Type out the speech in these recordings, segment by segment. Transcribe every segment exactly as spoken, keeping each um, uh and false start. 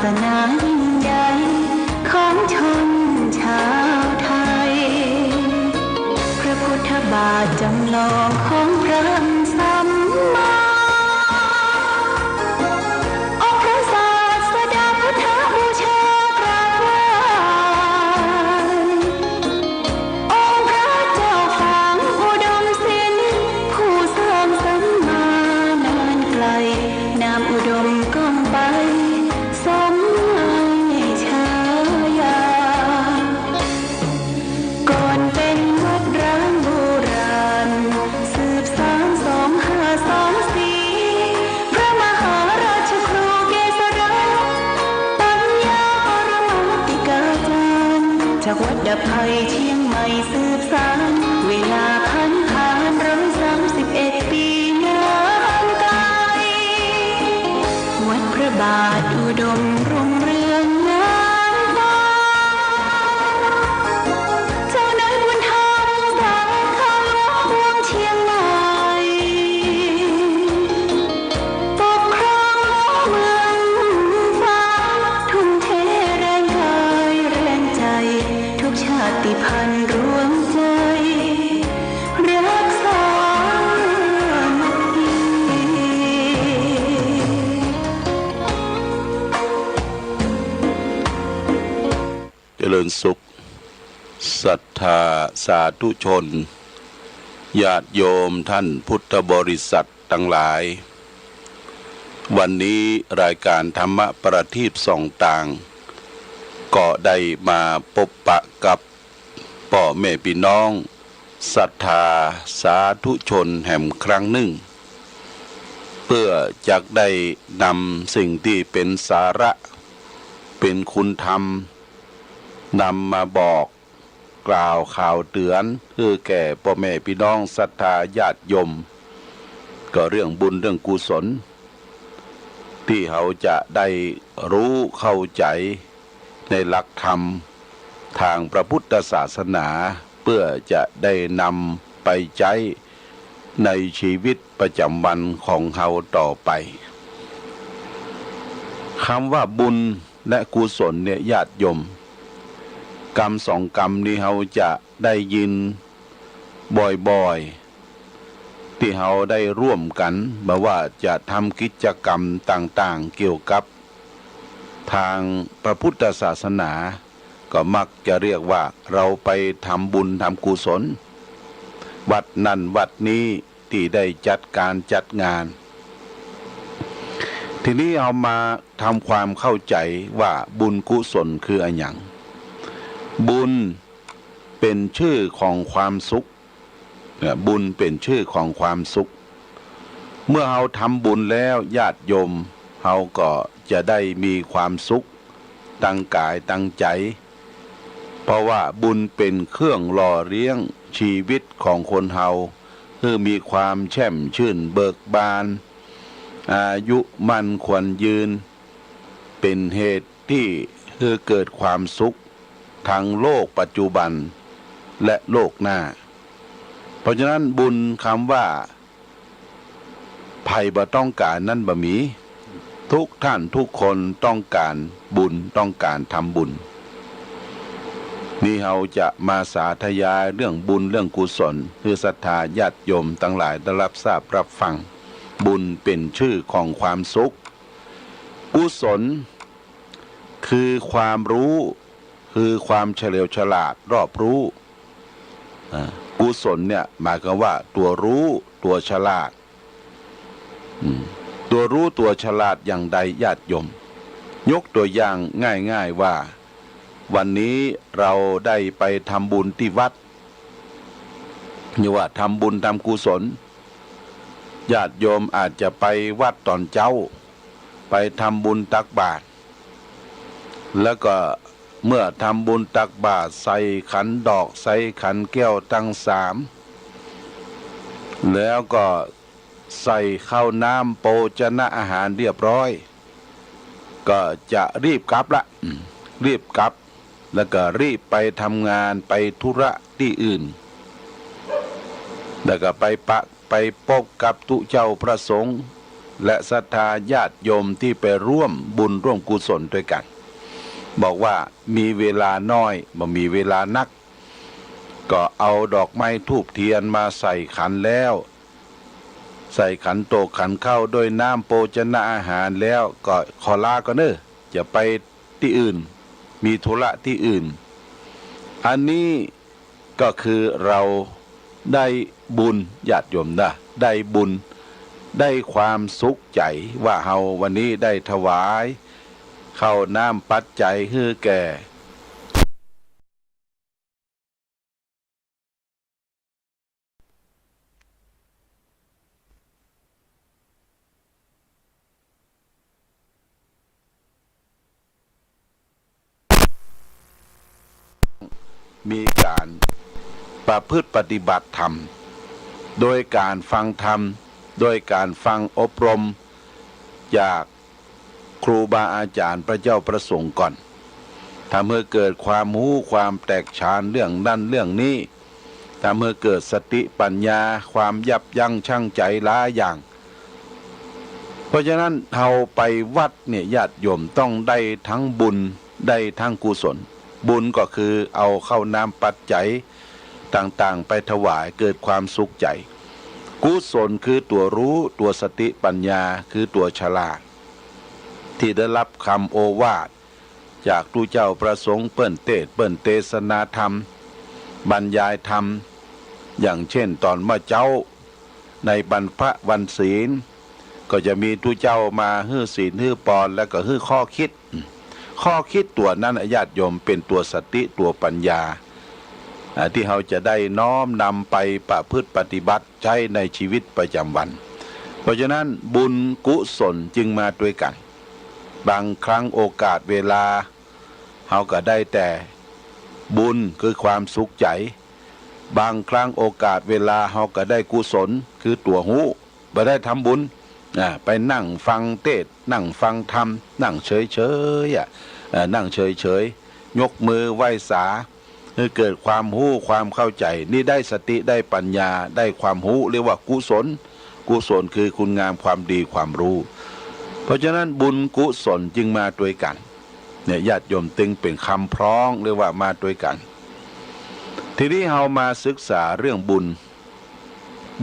สนายิ่งใหญ่ของชนชาวไทย พระพุทธบาทจำลองของพระสัมมา องค์พระศาสดาพุทธบูชากราบไหว้ องค์พระเจ้าฝางอุดมศิลป์ ผู้สร้างสรรค์มานานไกล นามอุดมก้องไป สมในฉายา ก่อนเป็นวัดร้างโบราณ สืบสานสองห้าสองสี่ พระมหาราชครูเกษรา ปัญญาปรมาติกาจารย์ จากวัดดับภัยเชียงใหม่สืบสาน เวลาผันผานร้อยสามสิบเอ็ดปีนานไกล วัดพระบาทอุดมรุ่งเรืองนานฟ้า เจ้านายบุญธรรมสาขาหลวงกรุงเชียงใหม่ ปกครองเมืองฟ้า ทุ่มเทแรงกายแรงใจ ทุกชาติพันธุ์รวมใจ รักสามัคคี เจริญสุข ศรัทธาสาธุชน ญาติโยมท่านพุทธบริษัทตังหลาย วันนี้รายการธรรมะประทีปส่องต่าง ก็ได้มาปบปะกับป้อแม่ปี้น้องศรัทธาสาธุชนแหมครั้งนึ่ง เปื้อจักได้นำสิ่งตี้เป๋นสาระ เป๋นคุณธรรม นำมาบอกกล่าวข่าวเตื๋อน หื้อแก่ป้อแม่ปี้น้องศรัทธาญาติโยม ก็เรื่องบุญเรื่องกุศล ตี้เฮาจะได้ฮู้เข้าใจ๋ในหลักธรรมตางพระพุทธศาสนา เปื้อจะได้นำไปใจ๊ในชีวิตประจ๋ำวันของเฮาต่อไป กำว่าบุญและกุศลเนี่ยญาติโยม กำสองกำนี้เฮาจะได้ยินบ่อยๆ ตี้เฮาได้ร่วมกั๋น บ่ว่าจะทำกิจกรรมต่างๆ เกี่ยวกับตางพระพุทธศาสนา ก็มักจะเรียกว่าเฮาไปทำบุญทำกุศล วัดนั่นวัดนี้ตี้ได้จัดก๋านจัดงาน ทีนี้เฮามาทำความเข้าใจ๋ว่าบุญกุศลคืออะหยัง บุญเป๋นจื้อของความสุข เนี่ย บุญเป๋นจื้อของความสุข เมื่อเฮาทำบุญแล้วญาติโยม เฮาก็จะได้มีความสุขตางก๋ายตางใจ๋ เพราะว่าบุญเป๋นเครื่องหล่อเลี้ยงชีวิตของคนเฮา หื้อมีความแช่มชื่นเบิกบาน อายุมั่นขวัญยืน เป๋นเหตุตี้หื้อเกิดความสุข ตังโลกปัจจุบันและโลกหน้า เพราะฉะนั้นบุญกำว่า ใผบ่ต้องก๋านนั้นบ่มี ทุกท่านทุกคนต้องก๋านบุญ ต้องก๋านทำบุญ นี่เฮาจะมาสาธยายเรื่องบุญเรื่องกุศล หื้อศรัทธาญาติโยมตังหลายได้ฮับทราบฮับฟัง บุญเป๋นจื้อของความสุข กุศล คือความฮู้ คือความเฉลียวฉลาดรอบฮู้ อ่า กุศลเนี่ยหมายความว่าตั๋วฮู้ ตั๋วฉลาด อืม ตั๋วฮู้ตั๋วฉลาดอย่างใดญาติโยม ยกตั๋วอย่างง่ายๆ ว่า วันนี้เฮาได้ไปทำบุญตี้วัด เรียกว่าทำบุญทำกุศล ญาติโยมอาจจะไปวัดต๋อนเจ๊า ไปทำบุญตักบาตร แล้วก็เมื่อทำบุญตักบาตร ใส่ขันดอก ใส่ขันแก้วตังสาม แล้วก็ใส่ข้าวน้ำโภชนะอาหารเรียบร้อย ก็จะรีบกลับละ อืม รีบกลับ แล้วก็รีบไปทำงาน ไปธุระตี้อื่น แล้วก็ไปปะ ไปปบกับตุ๊เจ้าพระสงฆ์ และศรัทธาญาติโยมตี้ไปร่วมบุญร่วมกุศลตวยกั๋น บอกว่ามีเวลาน้อย บ่มีเวลานัก ก็เอาดอกไม้ธูปเตียนมาใส่ขันแล้ว ใส่ขันโตกขันข้าวด้วยน้ำโภชนะอาหารแล้ว ก็ขอลาก่อนเน่อ จะไปตี้อื่น มีธุระตี้อื่น อันนี้ก็คือเฮาได้บุญ ญาติโยมนะ ได้บุญ ได้ความสุขใจ๋ ว่าเฮาวันนี้ได้ถวายข้าวน้ำปัจจัยหื้อแก่ มีก๋านประพฤติปฏิบัติธรรม โดยก๋านฟังธรรม โดยก๋านฟังอบรมจากครูบาอาจ๋ารย์พระเจ้าพระสงฆ์ก่อน ทำหื้อเกิดความฮู้ความแตกฉานเรื่องนั้นเรื่องนี้ ทำหื้อเกิดสติปัญญา ความยับยั้งชั่งใจ๋หลายอย่าง เพราะฉะนั้นเฮาไปวัดเนี่ย ญาติโยมต้องได้ทั้งบุญ ได้ทั้งกุศล บุญก็คือเอาข้าวน้ำปัจจัยต่างๆ ไปถวาย เกิดความสุขใจ๋ กุศลคือตั๋วฮู้ ตั๋วสติปัญญา คือตั๋วฉลาด ตี้ได้ฮับกำโอวาท จากตุ๊เจ้าพระสงฆ์เปิ้นเตสน์ เปิ้นเตสนาธรรม บรรยายธรรม อย่างเช่นต๋อนเมื่อเจ๊า ในวันพระวันศีล ก็จะมีตุ๊เจ้ามาหื้อศีลหื้อปอน แล้วก็หื้อข้อคิด ข้อคิดตั๋วนั้น ญาติโยม เป๋นตั๋วสติ ตั๋วปัญญา อ่า ตี้เฮาจะได้น้อมนำไปประพฤติปฏิบัติใจ๊ในชีวิตประจ๋ำวัน เพราะฉะนั้นบุญกุศลจึงมาตวยกั๋น บางครั้งโอกาสเวลา เฮาก็ได้แต่บุญคือความสุขใจ๋ บางครั้งโอกาสเวลาเฮาก็ได้กุศลคือตั๋วฮู้ บ่ได้ทำบุญ อ่า ไปนั่งฟังเตสน์ นั่งฟังธรรม นั่งเฉยๆ อ่ะ เอ่อ นั่งเฉยๆ ยกมือไหว้สา หื้อเกิดความฮู้ความเข้าใจ๋ นี่ได้สติได้ปัญญา ได้ความฮู้ เรียกว่ากุศล กุศลคือคุณงามความดีความฮู้ เพราะฉะนั้นบุญกุศลจึงมาตวยกั๋น เนี่ย ญาติโยม ตึงเป๋นกำพร้อง เรียกว่ามาตวยกั๋น ทีนี้เฮามาศึกษาเรื่องบุญ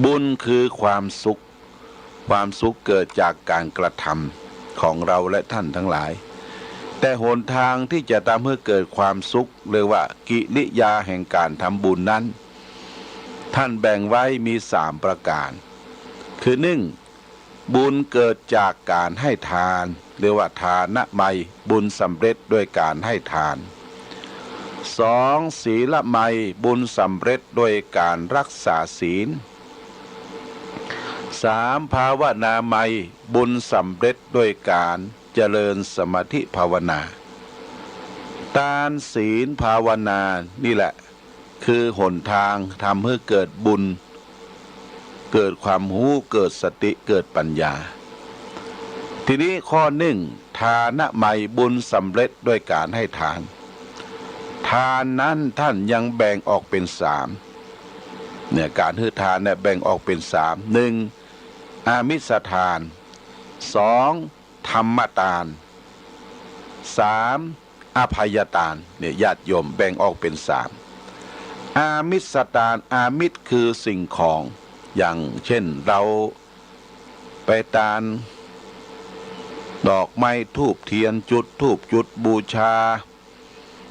บุญคือความสุข ความสุขเกิดจากก๋านกระทำของเฮาและท่านทั้งหลาย แต่หนตางตี้จะทำหื้อเกิดความสุข เรียกว่ากิริยาแห่งก๋านทำบุญนั้น ท่านแบ่งไว้มีสามประก๋าน คือ นึ่ง บุญเกิดจากก๋านให้ทาน เรียกว่าทานมัย บุญสำเร็จด้วยก๋านให้ทาน สอง ศีลมัย บุญสำเร็จด้วยก๋านรักษาศีล สาม ภาวนามัย บุญสำเร็จด้วยก๋านเจริญสมาธิภาวนา ตานศีลภาวนานี่แหละ คือหนตางทำหื้อเกิดบุญ เกิดความฮู้ เกิดสติ เกิดปัญญา ทีนี้ข้อนึ่ง ทานมัย บุญสำเร็จด้วยก๋านให้ทาน ทานนั้นท่านยังแบ่งออกเป๋นสาม เนี่ย ก๋านหื้อทานเนี่ยแบ่งออกเป๋นสาม นึ่ง อามิสทาน สอง ธรรมทาน สาม อภัยทาน เนี่ย ญาติโยม แบ่งออกเป๋นสาม อามิสทาน อามิสคือสิ่งของ อย่างเช่นเฮาไปตานดอกไม้ธูปเตียน จุดธูปจุดบูชา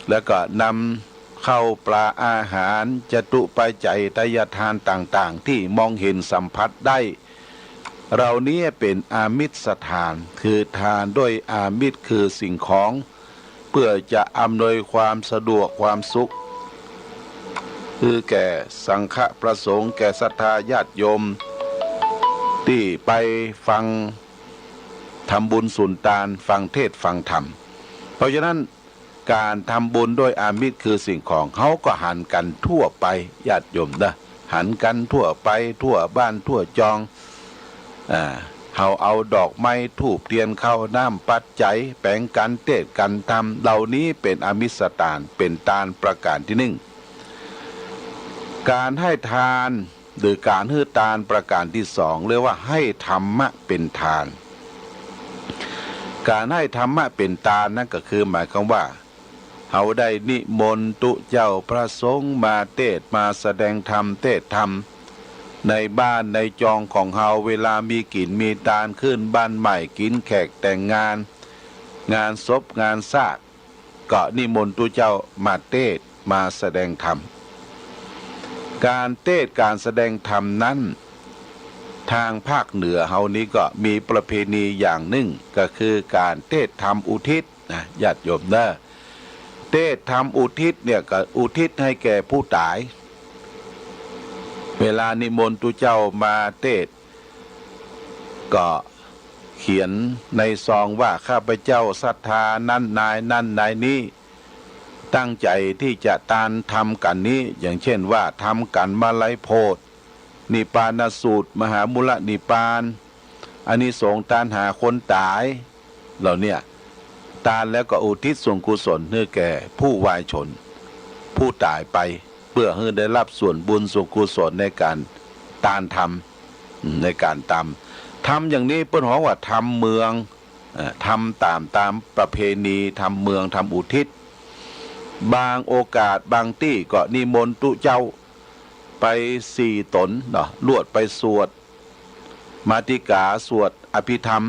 แล้วก็นำข้าวปลาอาหาร จตุปัจจัยทายทานต่างๆ ตี้มองเห็นสัมผัสได้ เหล่านี้เป๋นอามิสทาน คือทานด้วยอามิสคือสิ่งของ เพื่อจะอำนวยความสะดวกความสุข คือแก่สังฆะพระสงฆ์ แก่ศรัทธาญาติโยม ตี้ไปฟัง ทำบุญสุนตาน ฟังเตสน์ฟังธรรม เพราะฉะนั้น ก๋านทำบุญด้วยอามิสคือสิ่งของ เฮาก็หันกั๋นทั่วไป ญาติโยมนะ หันกั๋นทั่วไป ทั่วบ้านทั่วจอง อ่า เฮาเอาดอกไม้ธูปเตียนข้าวน้ำปัจจัย แป๋งกั๋นเตสน์กั๋นธรรม เหล่านี้เป๋นอามิสทาน เป๋นตานประก๋านตี้นึ่ง ก๋านให้ทาน หรือก๋านหื้อตานประก๋านตี้สอง เรียกว่าหื้อธรรมะเป๋นตาน ก๋านหื้อธรรมะเป๋นตานนั้นก็คือหมายความว่า เฮาได้นิมนต์ตุ๊เจ้าพระสงฆ์มาเตสน์มาแสดงธรรม เตสน์ธรรมในบ้านในจองของเฮา เวลามีกิ๋นมีตาน ขึ้นบ้านใหม่ กิ๋นแขกแต่งงาน งานศพงานซาก ก็นิมนต์ตุ๊เจ้ามาเตสน์มาแสดงธรรม ก๋านเตสน์ก๋านแสดงธรรมนั้น ตางภาคเหนือเฮานี้ก็มีประเพณีอย่างนึ่ง ก็คือก๋านเตสน์ธรรมอุทิศนะ ญาติโยมเน่อ เตสน์ธรรมอุทิศเนี่ยก็อุทิศหื้อแก่ผู้ต๋าย เวลานิมนต์ตุ๊เจ้ามาเตสน์ ก็เขียนในซองว่า ข้าพเจ้าศรัทธานั้นนายนั้นนายนี้ ตั้งใจ๋ตี้จะตานธรรมกั๋นนี้ อย่างเช่นว่า ธรรมกั๋นมาลัยโพธิ์ นิพพานสูตร มหามูลนิพพาน อานิสงส์ตานหาคนต๋าย เหล่าเนี้ย ตานแล้วก็อุทิศส่วนกุศลหื้อแก่ผู้วายชน ผู้ต๋ายไป เปื้อหื้อได้ฮับส่วนบุญส่วนกุศลในก๋านตานธรรม ในก๋านตานธรรมอย่างนี้เปิ้นฮ้องว่าธรรมเมือง เอ่อ ธรรมต๋าม ต๋ามประเพณี ธรรมเมือง ธรรมอุทิศ บางโอกาสบางตี้ก็นิมนต์ตุ๊เจ้าไปสี่ต๋นเนาะ ลวดไปสวดมาติกา สวดอภิธรรม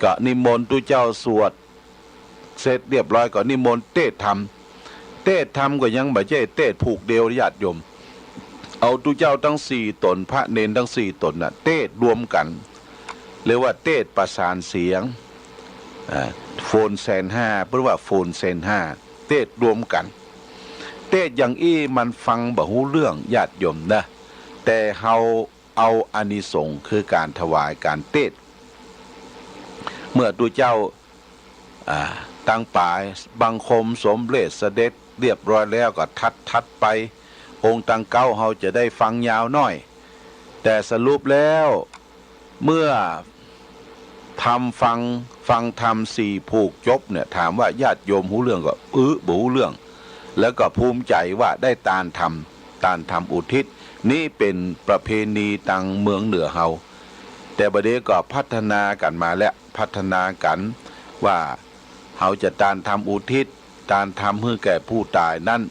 ก็นิมนต์ตุ๊เจ้าสวดเสร็จเรียบร้อยก็นิมนต์เตสน์ธรรม เตสน์ธรรมก็ยังบ่ใจ้เตสน์ผูกเดียว ญาติโยม เอาตุ๊เจ้าตึงสี่ต๋น พระเณรตึงสี่ต๋นน่ะ เตสน์รวมกั๋น เรียกว่าเตสน์ประสานเสียง อ่า โฟนแสนห้า เปิ้นว่าโฟนแสนห้า เตสน์รวมกั๋น เตสน์อย่างอี้มันฟังบ่ฮู้เรื่อง ญาติโยมเน่อ แต่เฮาเอาอานิสงส์คือก๋านถวายก๋านเตสน์ เมื่อตุ๊เจ้า อ่า ตังป๋ายบังคมสมเร็จเสด็จเรียบร้อยแล้วก็ถัด ถัดไป องค์ตังเก๊าเฮาจะได้ฟังยาวหน้อย แต่สรุปแล้ว เมื่อธรรมฟัง ฟังธรรมสี่ผูกจบเนี่ย ถามว่าญาติโยมฮู้เรื่องก่อ อื้อ บ่ฮู้เรื่อง แล้วก็ภูมิใจ๋ว่าได้ตานธรรม ตานธรรมอุทิศ นี้เป๋นประเพณีตางเมืองเหนือเฮา แต่บ่าเดี่ยวก็พัฒนากั๋นมาแล้ว พัฒนากั๋นว่าเฮาจะตานธรรมอุทิศ ตานธรรมหื้อแก่ผู้ต๋ายนั้น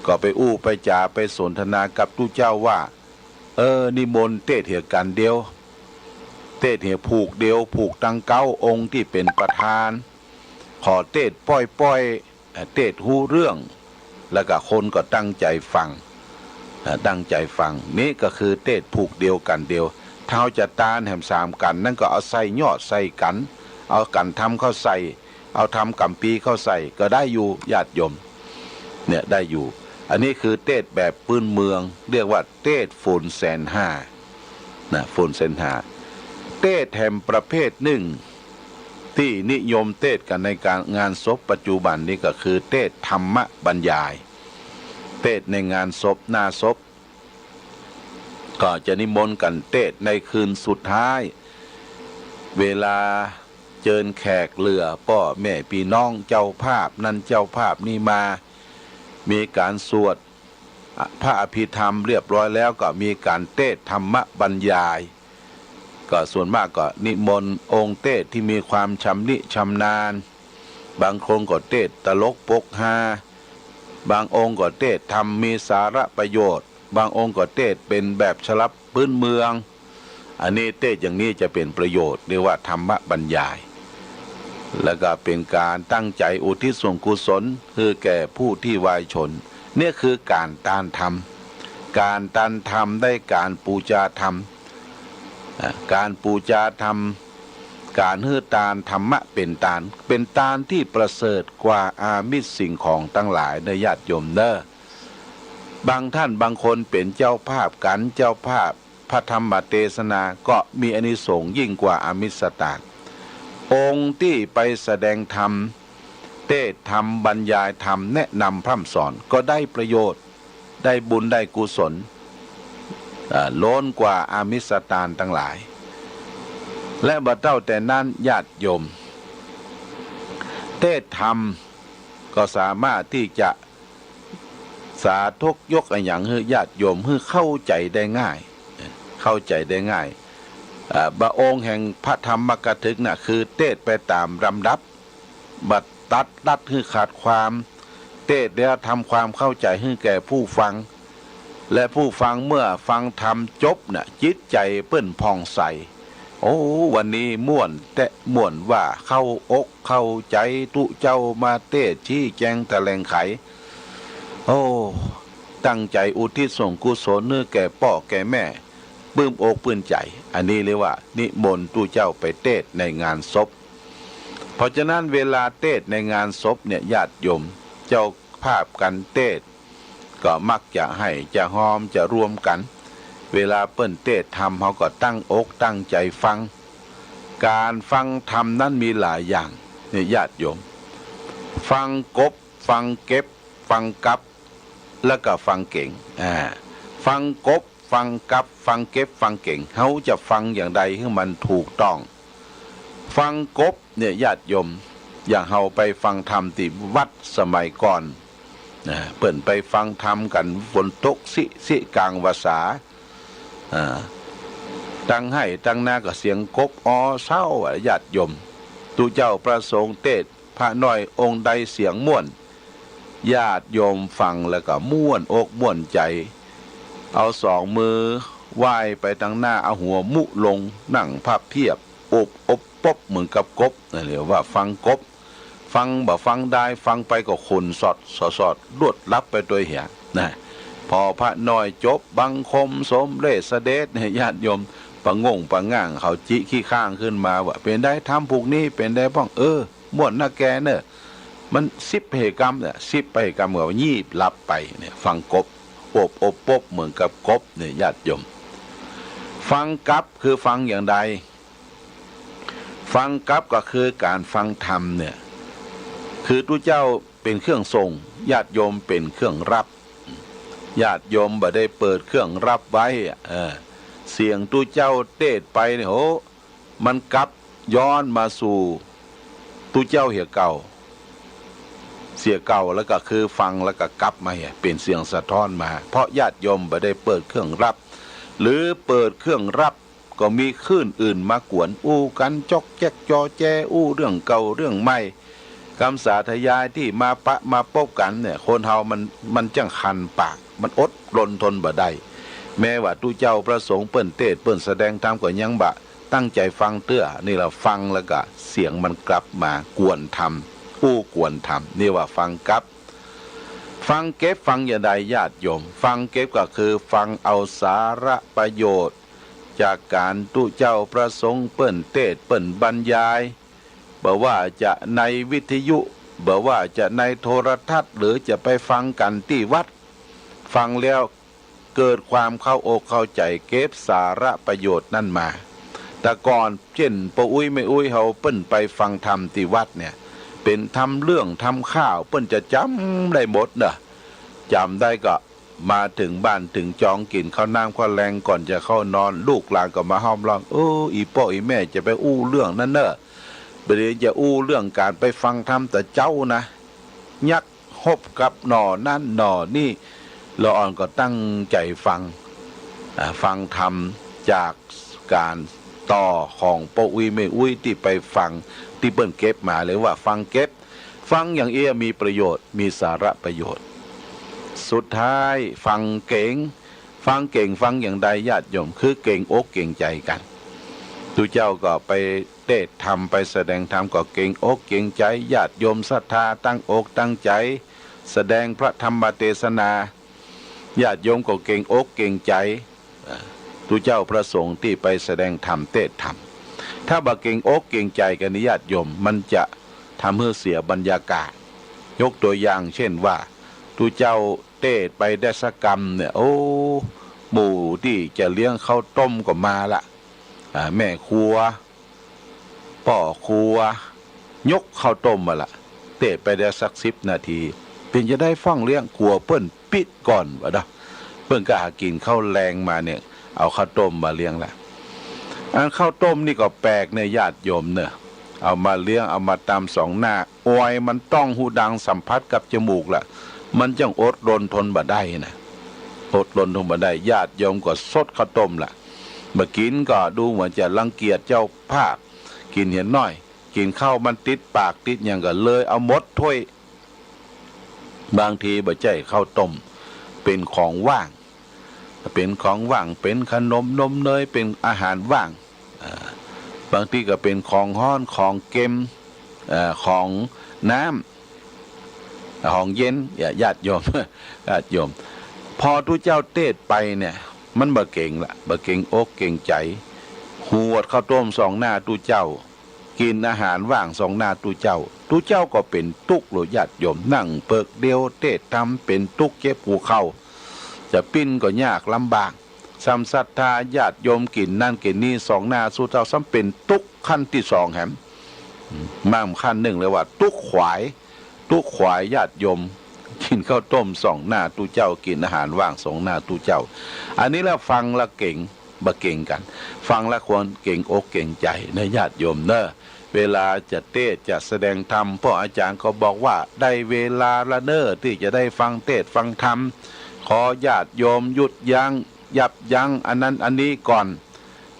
ก็ไปอู้ไปจ๋าไปสนทนากับตุ๊เจ้าว่า เออ นิมนต์เตสน์เหียกั๋นเดียว เตสน์เหียผูกเดียว ผูกตังเก๊าองค์ตี้เป๋นประธาน ขอเตสน์ป้อยๆ เอ่อ เตสน์ฮู้เรื่อง แล้วก็คนก็ตั้งใจ๋ฟัง เอ่อ ตั้งใจ๋ฟัง นี้ก็คือเตสน์ผูกเดียวกั๋นเดียว ถ้าเฮาจะตานแหมสามกั๋นนั้นก็เอาใส่ยอดใส่กั๋น เอากั๋นธรรมเข้าใส่ เอาธรรมกั๋มภีร์เข้าใส่ก็ได้อยู่ ญาติโยม เนี่ย ได้อยู่ อันนี้คือเตสน์แบบปื้นเมือง เรียกว่าเตสน์โฟนแสนห้า นะ โฟนแสนห้า เตสน์แหมประเภทนึ่ง ตี้นิยมเตสน์กั๋นในก๋านงานศพปัจจุบันนี้ก็คือเตสน์ธรรมบรรยาย เตสน์ในงานศพ หน้าศพ ก็จะนิมนต์กั๋นเตสน์ในคืนสุดท้าย เวลาเจิญแขกเหลือป้อแม่ปี้น้อง เจ้าภาพนั้นเจ้าภาพนี้มา มีก๋านสวด พระอภิธรรมเรียบร้อยแล้วก็มีก๋านเตสน์ธรรมบรรยาย ก็ส่วนมากก็นิมนต์องค์เตสน์ตี้มีความชำนิชำนาญ บางคนก็เตสน์ตลกปกฮา บางองค์ก็เตสน์ธรรมมีสาระประโยชน์ บางองค์ก็เตสน์เป๋นแบบฉบับปื้นเมือง อันนี้เตสน์อย่างนี้จะเป๋นประโยชน์ เรียกว่าธรรมบรรยาย แล้วก็เป๋นก๋านตั้งใจ๋อุทิศส่วนกุศลหื้อแก่ผู้ตี้วายชน เนี่ยคือก๋านตานธรรม ก๋านตานธรรมได้ก๋านปู๋จาธรรม อ่า ก๋านปู๋จาธรรม ก๋านหื้อตานธรรมะเป๋นตาน เป๋นตานตี้ประเสริฐกว่าอามิสสิ่งของตังหลายเน่อ ญาติโยมเน่อ บางต้านบางคนเป๋นเจ้าภาพกั๋น เจ้าภาพพระธรรมเตสนา ก็มีอานิสงส์ยิ่งกว่าอามิสตาน องค์ตี้ไปแสดงธรรม เตสน์ธรรม บรรยายธรรม แนะนำพร่ำสอน ก็ได้ประโยชน์ ได้บุญได้กุศล อ่า ล้นกว่าอามิสตานตังหลาย และบ่เต้าแต่นั้น ญาติโยม เตสน์ธรรมก็สามารถตี้จะ สาธกยกอะหยังหื้อญาติโยมหื้อเข้าใจ๋ได้ง่าย เข้าใจ๋ได้ง่าย อ่า บ่าองค์แห่งพระธรรมกถึกน่ะ คือเตสน์ไปต๋ามลำดับ บ่ตัดลัดหื้อขาดความ เตสน์แล้วทำความเข้าใจ๋หื้อแก่ผู้ฟัง และผู้ฟังเมื่อฟังธรรมจบน่ะ จิตใจ๋เปิ้นผ่องใส โอ้ วันนี้ม่วนแต๊ ม่วนว่าเข้าอกเข้าใจ๋ ตุ๊เจ้ามาเตสน์ชี้แจงแถลงไข โอ้ ตั้งใจ๋อุทิศส่วนกุศลหื้อแก่ป้อแก่แม่ ปลื้มอกปลื้มใจ๋ อันนี้เรียกว่านิมนต์ตุ๊เจ้าไปเตสน์ในงานศพ เพราะฉะนั้นเวลาเตสน์ในงานศพเนี่ย ญาติโยม เจ้าภาพก๋านเตสน์ก็มักจะไห้จะฮอมจะรวมกั๋น เวลาเปิ้นเตสน์ธรรม เฮาก็ตั้งอกตั้งใจ๋ฟัง ก๋านฟังธรรมนั้นมีหลายอย่างเนี่ยญาติโยม ฟังกบ ฟังเก็บ ฟังกับ แล้วก็ฟังเก๋ง อ่า ฟังกบ ฟังกับ ฟังเก็บ ฟังเก๋ง เฮาจะฟังอย่างใดหื้อมันถูกต้อง ฟังกบเนี่ยญาติโยม อย่างเฮาไปฟังธรรมตี้วัดสมัยก่อนนะ เปิ้นไปฟังธรรมกั๋น ฝนตกซิซิก๋างวสา อ่า ตังไฮ่ตังนาก็เสียงกบออเซ้าอะ ญาติโยม ตุ๊เจ้าพระสงฆ์เตสน์ พระน้อยองค์ใดเสียงม่วน ญาติโยมฟังแล้วก็ม่วนอกม่วนใจ๋ เอาสองมือไหว้ไปตังหน้า เอาหัวมุลง นั่งพับเพียบ อบอบปบเหมือนกับกบ นั่นเรียกว่าฟังกบ ฟังบ่ฟังดาย ฟังไปก็ขนสอดสอดสอด ลวดลับไปตวยเหียนะ พอพระน้อยจบบังคมสมเร็จเสด็จเนี่ย ญาติโยม ปะง่งปะง่างเขาจิขี้ข้างขึ้นมาว่า เป๋นใดธรรมผูกนี้ เป๋นใดพ่อง เออ ม่วนนักแกเน่อ มันสิบไปเหกำเนี่ย สิบไปเหกำก็ยีบหลับไปเนี่ย ฟังกบ อบอบปบเหมือนกับกบเนี่ย ญาติโยม ฟังกับคือฟังอย่างใด ฟังกับก็คือก๋านฟังธรรมเนี่ย คือตุ๊เจ้าเป๋นเครื่องส่ง ญาติโยมเป๋นเครื่องรับ ญาติโยมบ่ได้เปิดเครื่องรับไว้ เออ เสียงตุ๊เจ้าเตสน์ไปเนี่ย โห มันกลับย้อนมาสู่ตุ๊เจ้าเหียเก่า เสียเก่า แล้วก็คือฟังแล้วก็กลับมาเหีย เป๋นเสียงสะท้อนมา เพราะญาติโยมบ่ได้เปิดเครื่องรับ หรือเปิดเครื่องรับก็มีคลื่นอื่นมากวน อู้กั๋นจ๊อกแจ๊กจอแจ อู้เรื่องเก่าเรื่องใหม่ กำสาธยายตี้มาปะมาปบกั๋นเนี่ย คนเฮามัน มันจั้งคันปาก มันอดรนทนบ่ได้ แม้ว่าตุ๊เจ้าพระสงฆ์เปิ้นเตสน์เปิ้นแสดงธรรมก็ยังบ่ตั้งใจ๋ฟังเตื้อ นี่ละฟังแล้วก็เสียงมันกลับมากวนธรรม อู้กวนธรรม นี่ว่าฟังกับ ฟังเก็บ ฟังอย่างใดญาติโยม ฟังเก็บก็คือฟังเอาสาระประโยชน์ จากก๋านตุ๊เจ้าพระสงฆ์เปิ้นเตสน์เปิ้นบรรยาย บ่ว่าจะในวิทยุ บ่ว่าจะในโทรทัศน์ หรือจะไปฟังกั๋นตี้วัด ฟังแล้วเกิดความเข้าอกเข้าใจ๋ เก็บสาระประโยชน์นั้นมา แต่ก่อนเจ้นป้ออุ๊ยแม่อุ๊ยเฮาเปิ้นไปฟังธรรมตี้วัดเนี่ย เป๋นธรรมเรื่องธรรมคาว เปิ้นจะจ๋ำได้หมดเน่อ จ๋ำได้ก็ มาเถิงบ้านเถิงจอง กิ๋นข้าวน้ำข้าวแลงก่อนจะเข้านอน ลูกหลานก็มาห้อมล้อม เออ อี่ป้ออี่แม่จะไปอู้เรื่องนั้นเน่อ บ่ดีจะอู้เรื่องก๋านไปฟังธรรมต๋อนเจ๊านะ ยักฮบกับหน่อนั้นหน่อนี้ ละอ่อนก็ตั้งใจ๋ฟัง อ่า ฟังธรรมจากก๋านต่อของป้ออุ๊ยแม่อุ๊ยตี้ไปฟัง ตี้เปิ้นเก็บมา เรียกว่าฟังเก็บ ฟังอย่างเอี้ยมีประโยชน์ มีสาระประโยชน์ สุดท้ายฟังเก๋ง ฟังเก๋ง ฟังอย่างใดญาติโยม คือเก๋งอกเก๋งใจ๋กั๋น ตุ๊เจ้าก็ไปเตสน์ธรรม ไปแสดงธรรมก็เก๋งอกเก๋งใจ๋ ญาติโยมศรัทธาตั้งอกตั้งใจ๋ แสดงพระธรรมเตสนา ญาติโยมก็เก๋งอกเก๋งใจ๋ อ่า ตุ๊เจ้าพระสงฆ์ตี้ไปแสดงธรรมเตสน์ธรรม ถ้าบ่เก๋งอกเก๋งใจ๋กั๋นนี่ญาติโยม มันจะทำหื้อเสียบรรยากาศ ยกตั๋วอย่างเจ้นว่า ตุ๊เจ้าเตสน์ไปได้สักกำเนี่ย โอ้ หมู่ตี้จะเลี้ยงข้าวต้มก็มาละ อ่า แม่ครัว ป้อครัว ยกข้าวต้มมาละ เตสน์ไปได้สักสิบนาที เป๋นจะใดพ่องเลี้ยง กั๋วเปิ้นปิ๊ดก่อนวะเนาะ เปิ้นก็หากิ๋นข้าวแลงมาเนี่ย เอาข้าวต้มมาเลี้ยงละ อันข้าวต้มนี่ก็แปลกเนี่ยญาติโยมเน่อ เอามาเลี้ยง เอามาตำสองหน้า ออยมันต้องฮูดังสัมผัสกับจมูกละ มันจั้งอดรนทนบ่ได้นะ อดรนทนบ่ได้ ญาติโยมก็ซดข้าวต้มละ บ่กิ๋นก็ดูเหมือนจะรังเกียจเจ้าภาพ กิ๋นเหียน้อย กิ๋นข้าวมันติดปากติดหยังก็เลยเอาหมดถ้วย บางทีบ่ใจ้ข้าวต้ม เป๋นของหว่าง เป๋นของหว่าง เป๋นขนมนมเนย เป๋นอาหารหว่าง อ่า บางทีก็เป๋นของฮ้อน ของเก็ม เอ่อ ของน้ำ ของเย็น เนี่ย ญาติโยม ญาติโยม พอตุ๊เจ้าเตสน์ไปเนี่ย มันบ่เก๋งละ บ่เก๋งอกเก๋งใจ๋ หวดข้าวต้มส่องหน้าตุ๊เจ้า กิ๋นอาหารหว่างส่องหน้าตุ๊เจ้า ตุ๊เจ้าก็เป๋นตุ๊กข์โลด ญาติโยม นั่งเปิกเดียวเตสน์ธรรมเป๋นตุ๊กข์ เจ็บหัวเข่า จะปิ้นก็ยากลำบาก ซ้ำศรัทธาญาติโยมกิ๋นนั่นกิ๋นนี่ส่องหน้าตุ๊เจ้า ซ้ำเป๋นตุ๊กข์ขั้นตี้สองแหม อืม มาขั้นนึ่งเลยว่าตุ๊กข์ขวาย ตุ๊กข์ขวายญาติโยม กิ๋นข้าวต้มส่องหน้าตุ๊เจ้า กิ๋นอาหารหว่างส่องหน้าตุ๊เจ้า อันนี้ละฟังละเก๋ง บ่เก๋งกั๋น ฟังละควรเก๋งอกเก๋งใจ๋นะญาติโยมเน่อ เวลาจะเตสน์จะแสดงธรรม พ่ออาจ๋ารย์ก็บอกว่าได้เวลาละเน่อ ตี้จะได้ฟังเตสน์ฟังธรรม ขอญาติโยมหยุดยั้ง ยับยั้งอันนั้นอันนี้ก่อน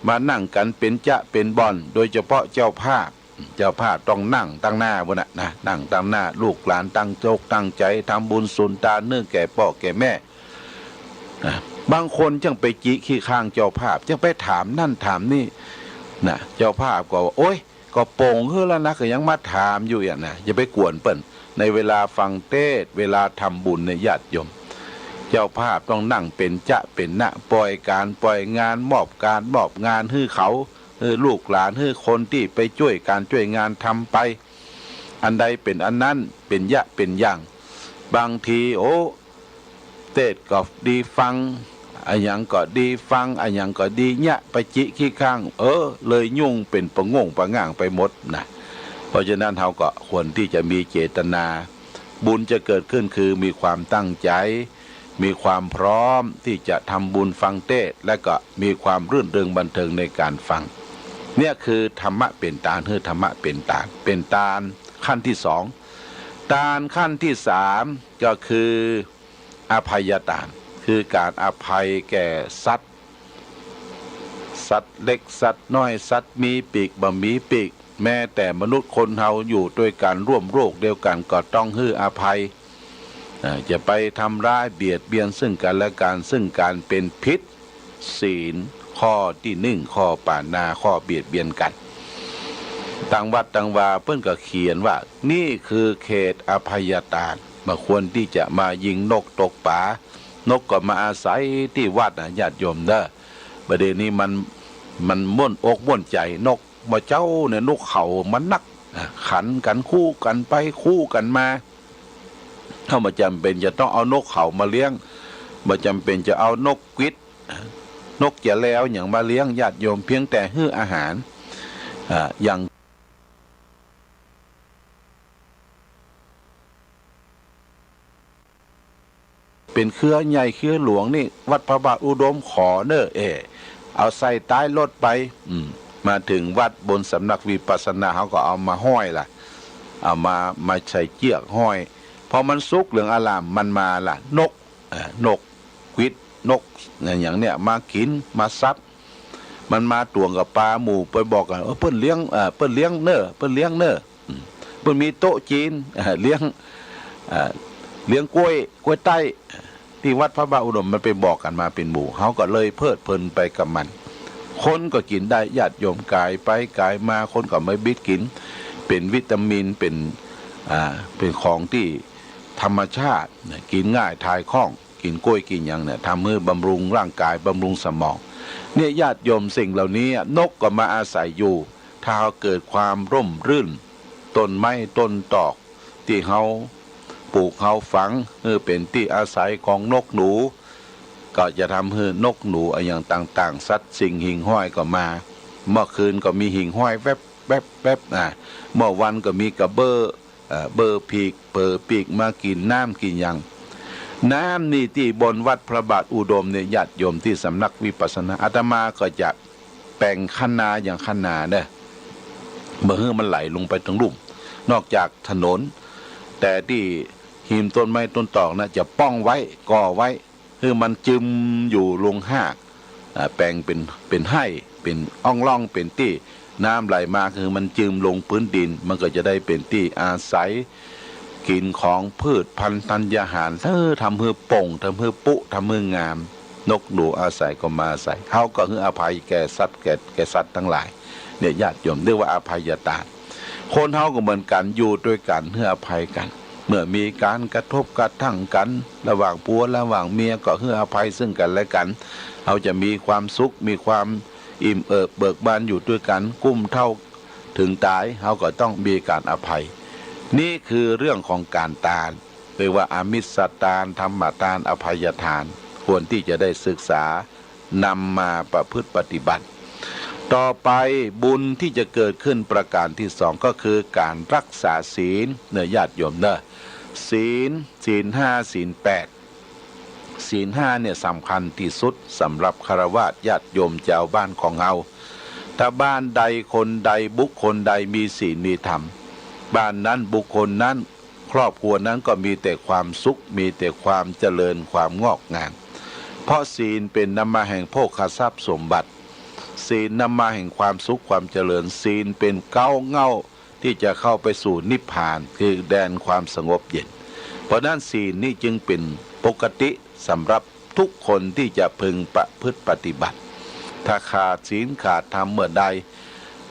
มานั่งกั๋นเป๋นจ๊ะเป๋นบ่อน โดยเฉพาะเจ้าภาพ เจ้าภาพต้องนั่งตังหน้าปู้นน่ะนะ นั่งตังหน้า ลูกหลานตั้งจกตั้งใจ๋ทำบุญสุนตานเนื่องแก่ป้อแก่แม่ นะ บางคนจั้งไปจิขี้ข้างเจ้าภาพ จั้งไปถามนั่นถามนี่ นะ เจ้าภาพก็ว่า โอ๊ย ก็โป๋งหื้อแล้วนะ ก็ยังมาถามอยู่อย่างนะ อย่าไปกวนเปิ้น ในเวลาฟังเตสน์ เวลาทำบุญเนี่ยญาติโยม เจ้าภาพต้องนั่งเป๋นจ๊ะเป๋นนะ ปล่อยก๋านปล่อยงาน มอบก๋านมอบงานหื้อเขา หื้อลูกหลาน หื้อคนตี้ไปจ้วยก๋านจ้วยงานทำไป อันใดเป๋นอันนั้น เป๋นยะเป๋นอย่าง บางที โอ้ เตสน์ก็ดีฟัง อะหยังก็ดีฟัง อะหยังก็ดีเยียะ ไปจิขี้ข้าง เออ เลยยุ่งเป๋นปะง่งปะง่างไปหมดนะ เพราะฉะนั้นเฮาก็ควรตี้จะมีเจตนา บุญจะเกิดขึ้นคือมีความตั้งใจ๋ มีความพร้อมตี้จะทำบุญฟังเตสน์ และก็มีความรื่นเริงบันเทิงในก๋านฟัง เนี่ยคือธรรมะเป๋นตาน หื้อธรรมะเป๋นตาน เป๋นตานขั้นตี้สอง ตานขั้นตี้สามก็คือ อภัยตาน คือก๋านอภัยแก่สัตว์ สัตว์เล็กสัตว์น้อย สัตว์มีปีกบ่มีปีก แม้แต่มนุษย์คนเฮาอยู่ตวยกั๋นร่วมโลกเดียวกั๋นก็ต้องหื้ออภัย เอ่อ จะไปทำร้ายเบียดเบียนซึ่งกั๋นและกั๋น ซึ่งก๋านเป๋นพิษ ศีลข้อตี้นึ่ง ข้อปาณา ข้อเบียดเบียนกั๋น ตางวัดตางวาเปิ้นก็เขียนว่า นี่คือเขตอภัยตาน บ่ควรตี้จะมายิงนกตกป๋า นกก็มาอาศัยตี้วัดนะญาติโยมเน่อ บ่าเดี่ยวนี้มัน มันม่วนอกม่วนใจ๋ นกบ่าเจ๊าเนี่ยนกเขามันนักนะ ขันกั๋นคู่กั๋นไปคู่กั๋นมา เฮาบ่จ๋ำเป๋นจะต้องเอานกเขามาเลี้ยง บ่จ๋ำเป๋นจะเอานกกวิด นกจะแลวหยังมาเลี้ยงญาติโยม เพียงแต่หื้ออาหาร อ่า อย่าง เป๋นเครือใหญ่เครือหลวงนี่ วัดพระบาทอุดมขอเน่อ เอ เอาใส่ต๊ายรถไป อืม มาเถิงวัดบนสำนักวิปัสสนา เฮาก็เอามาห้อยละ เอามา มาใส่เจื้อกห้อย พอมันสุกเหลืองอร่าม มันมาละ นก เอ่อ นกกวิด นกอะหยังเนี่ย มากิ๋น มาสับ มันมาตวงกับป๋าหมู่ ไปบอกกั๋น เออ เปิ้นเลี้ยง เอ่อ เปิ้นเลี้ยงเน่อ เปิ้นเลี้ยงเน่อ อืม เปิ้นมีโต๊ะจีน เอ่อ เลี้ยง เอ่อ เลี้ยงก๊วย ก๊วยใต้ ตี้วัดพระบาทอุดม มันไปบอกกั๋นมาเป๋นหมู่ เฮาก็เลยเพลิดเพลินไปกับมัน คนก็กิ๋นได้ ญาติโยมก๋ายไปก๋ายมา คนก็มาบิดกิ๋น เป๋นวิตามิน เป๋น อ่า เป๋นของตี้ธรรมชาตินะ กิ๋นง่าย ถ่ายคล่อง กิ๋นก๊วยกิ๋นหยังเนี่ย ทำหื้อบำรุงร่างก๋าย บำรุงสมอง เนี่ยญาติโยม สิ่งเหล่านี้นกก็มาอาศัยอยู่ ถ้าเฮาเกิดความร่มรื่น ต้นไม้ต้นตอกตี้เฮาปลูกเฮาฝัง เออ เป๋นตี้อาศัยของนกหนู ก็จะทำหื้อนกหนูอะหยังต่างๆ สัตว์สิ่งหิ่งห้อยก็มา เมื่อคืนก็มีหิ่งห้อยแวบๆๆ อ่า เมื่อวันก็มีกระเบ้อ เอ่อ เบ้อปีก เป๋อปีกมากิ๋นน้ำกิ๋นหยัง น้ำนี่ตี้บนวัดพระบาทอุดมเนี่ย ญาติโยมตี้สำนักวิปัสสนา อาตมาก็จะแป๋งคันนาอย่างคันนาเน่อ บ่หื้อมันไหลลงไปตางลุ่ม นอกจากถนน แต่ตี้ หิมต้นไม้ต้นตอกนะ จะป้องไว้ ก่อไว้ หื้อมันจึมอยู่ลงฮาก อ่า แป๋งเป๋น เป๋นไฮ่ เป๋นอ่องล่อง เป๋นตี้ น้ำไหลมา คือมันจึมลงพื้นดิน มันก็จะได้เป๋นตี้อาศัย กิ๋นของพืชพันธุ์ธัญญาหาร เออ ทำหื้อป่ง ทำหื้อปุ๊ ทำหื้องาม นกหนูอาศัยก็มาอาศัย เฮาก็หื้ออภัยแก่สัตว์ แก่ แก่สัตว์ตังหลาย เนี่ย ญาติโยม เรียกว่าอภัยตาน คนเฮาก็เหมือนกั๋น อยู่ตวยกั๋น หื้ออภัยกั๋น เมื่อมีก๋านกระทบกระทั่งกั๋น ระหว่างผัวระหว่างเมีย ก็หื้ออภัยซึ่งกั๋นและกั๋น เฮาจะมีความสุข มีความอิ่มเอิบเบิกบานอยู่ตวยกั๋น กุ้มเฒ่าเถิงต๋าย เฮาก็ต้องมีก๋านอภัย นี่คือเรื่องของก๋านตาน เรียกว่าอมิสตาน ธรรมตาน อภัยตาน ควรตี้จะได้ศึกษา นำมาประพฤติปฏิบัติ ต่อไปบุญที่จะเกิดขึ้นประก๋านตี้สอง ก็คือก๋านรักษาศีลเนาะ ญาติโยมเนาะ ศีล ศีลห้า ศีลแปด ศีลห้าเนี่ยสำคัญตี้สุดสำหรับฆราวาสญาติโยมจาวบ้านของเฮา ถ้าบ้านใดคนใดบุคคลใดมีศีลมีธรรม บ้านนั้นบุคคลนั้น ครอบครัวนั้นก็มีแต่ความสุข มีแต่ความเจริญ ความงอกงาม เพราะศีลเป๋นนำมาแห่งโภคทรัพย์สมบัติ ศีลนำมาแห่งความสุขความเจริญ ศีลเป๋นเก๊าเหง้าตี้จะเข้าไปสู่นิพพาน คือแดนความสงบเย็น เพราะนั้นศีลนี่จึงเป๋นปกติสำหรับทุกคนตี้จะพึงประพฤติปฏิบัติ ถ้าขาดศีลขาดธรรมเมื่อใด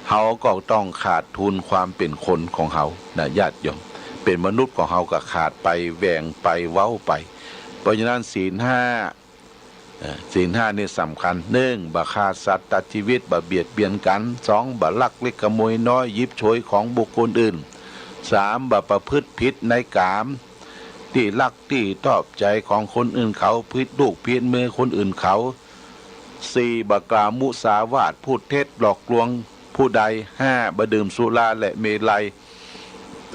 เฮาก็ต้องขาดทุนความเป๋นคนของเฮานะ ญาติโยม เป๋นมนุษย์ของเฮาก็ขาดไป แหว่งไป เว้าไป เพราะฉะนั้นศีลห้า เอ่อ ศีลห้านี่สำคัญ หนึ่ง บ่ฆ่าสัตว์ตัดชีวิต บ่เบียดเบียนกั๋น สอง บ่ลักเล็กขโมยน้อย หยิบฉวยของบุคคลอื่น สาม บ่ประพฤติผิดในกาม ตี้ลักตี้ตอบใจ๋ของคนอื่นเขา ผิดลูกผิดเมียคนอื่นเขา สี่ บ่กล่าวมุสาวาท พูดเท็จหลอกลวงผู้ใด ห้า บ่ดื่มสุราและเมรัย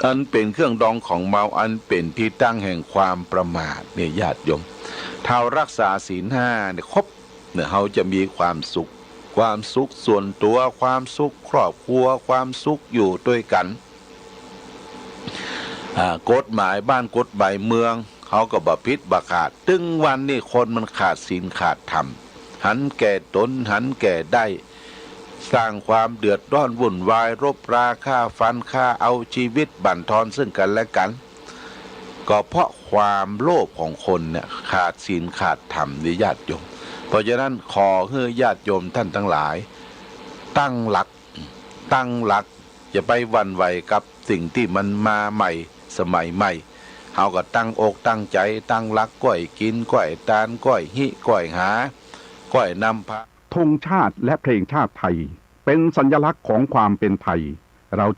อันเป๋นเครื่องดองของเมา อันเป๋นตี้ตั้งแห่งความประมาท เนี่ย ญาติโยม ถ้าเฮารักษาศีลห้าเนี่ยครบเนี่ย เฮาจะมีความสุข ความสุขส่วนตั๋ว ความสุขครอบครัว ความสุขอยู่ตวยกั๋น อ่า กฎหมายบ้านกฎหมายเมือง เฮาก็บ่ผิดบ่ขาด ตึงวันนี้คนมันขาดศีลขาดธรรม หันแก่ต๋น หันแก่ได้ สร้างความเดือดร้อนวุ่นวาย รบราฆ่าฟัน ฆ่าเอาชีวิต บั่นทอนซึ่งกั๋นและกั๋น ก็เพราะความโลภของคนเนี่ย ขาดศีลขาดธรรมนี่ ญาติโยม เพราะฉะนั้นขอหื้อญาติโยมต้านตังหลาย ตั้งหลัก ตั้งหลัก อย่าไปหวั่นไหวกับสิ่งตี้มันมาใหม่ สมัยใหม่ เฮาก็ตั้งอกตั้งใจ๋ ตั้งหลัก ก้อยกิ๋น ก้อยตาน ก้อยฮิ ก้อยหา ก้อยนำพา ธงชาติและเพลงชาติไทย เป็นสัญลักษณ์ของความเป็นไทย เราจง